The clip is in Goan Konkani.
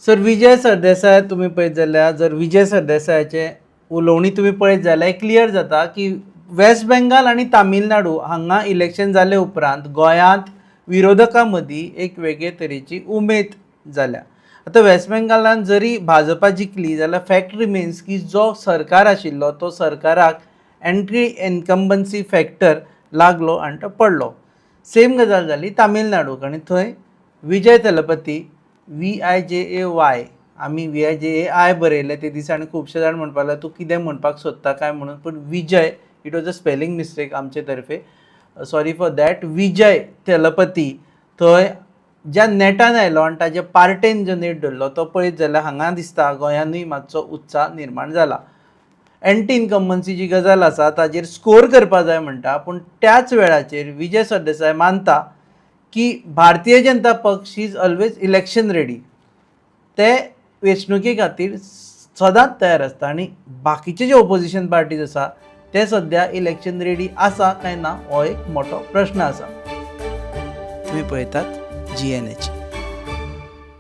सर, विजय सरदेसाय तुमी पळयत जाल्यार, जर विजय सरदेसायाचें उलोवणी तुमी पळयत जाल्यार क्लियर जाता की वेस्ट बेंगाल आनी तामिळनाडू हांगा इलेक्शन जाले उपरांत गोंयांत विरोधकां मदीं एक वेगळे तरेची उमेद जाल्या. आतां वेस्ट बेंगालान जरी भाजपा जिखली जाल्यार फॅक्ट रिमेन्स की जो सरकार आशिल्लो तो सरकाराक एंटी इनकम्बन्सी फॅक्टर लागलो आनी तो पडलो. सेम गजाल जाली तामिळनाडूक आनी थंय विजय थलपती, VIJAY, आमी VIJAI बरयलें ते दिसा आनी खुबशे जाण म्हणपाक लागले, तूं कितें म्हणपाक सोदता काय म्हणून. पूण Vijay, it was a spelling mistake आमचे तर्फे, sorry for that. Vijay Thalapathy थंय ज्या नेटान आयलो आनी ताच्या पार्टेन जो नेट धरलो तो पळयत जाल्यार हांगा दिसता गोंयानूय मातसो उत्साह निर्माण जाला. एंटी इनकम्बन्सी जी गजाल आसा ताजेर स्कोर करपा जाय म्हणटा, पूण त्याच वेळाचेर विजय सरदेसाय मानता की भारतीय जनता पक्ष is always election ready, ते वेंचणुके खातीर सदांच तयार आसता आनी बाकीचे जे ओपोजिशन पार्टीज आसा ते सद्या इलेक्शन रेडी आसा काय ना हो एक मोठो प्रश्न आसा. तुमी पळयतात GNH.